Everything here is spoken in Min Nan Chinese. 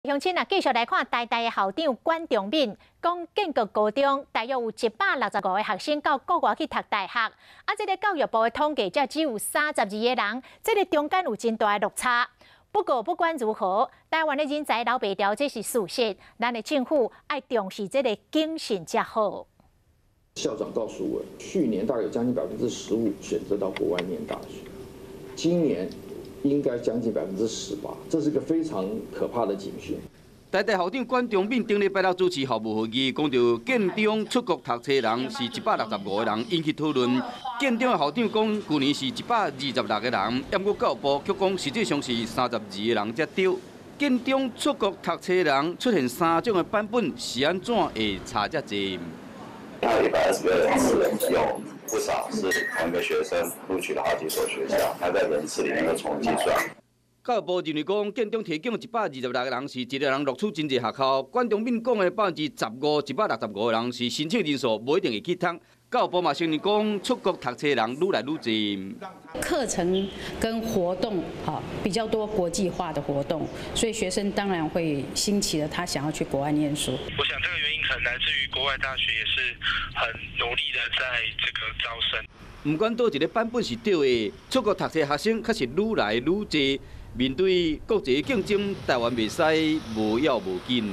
鄉親啊，繼續來看台大的校長管中閔，講建國高中大約有165個學生到國外去讀大學，啊，這个教育部的統計才只有32個人，這个中間有真大的落差。不過不管如何，台灣的人才留袂牢，這是事實。咱的政府愛重視這个謹慎才好。校長告訴我，去年大概有將近15%選擇到國外念大學，今年應該將近18%，這是個非常可怕的警訊。台大校長管中閔頂禮拜六主持校務會議，講著建中出國讀冊人是165個人，引起討論。建中的校長講，舊年是126個人，毋過教育部卻講實際上是32個人才對。建中出國讀冊人出現三種的版本，是按怎會差遮濟？ 120個人次，有不少是同一個學生錄取了好幾所學校，他在人次裡面都重計算。教育部認為講，建中提供126個人是一個人錄取真濟學校。管中閔講的15%，165個人是申請人數，無一定會去讀。教育部嘛承認講，出國讀冊人愈來愈濟。課程跟活動啊比較多國際化的活動，所以學生當然會興起了他想要去國外念書。我想這個原因可能來自於國外大學也是很努力的在這個招生。毋管佗一个版本是對的，出國讀冊學生確實愈來愈濟。面對國際競爭，台灣袂使無要無緊。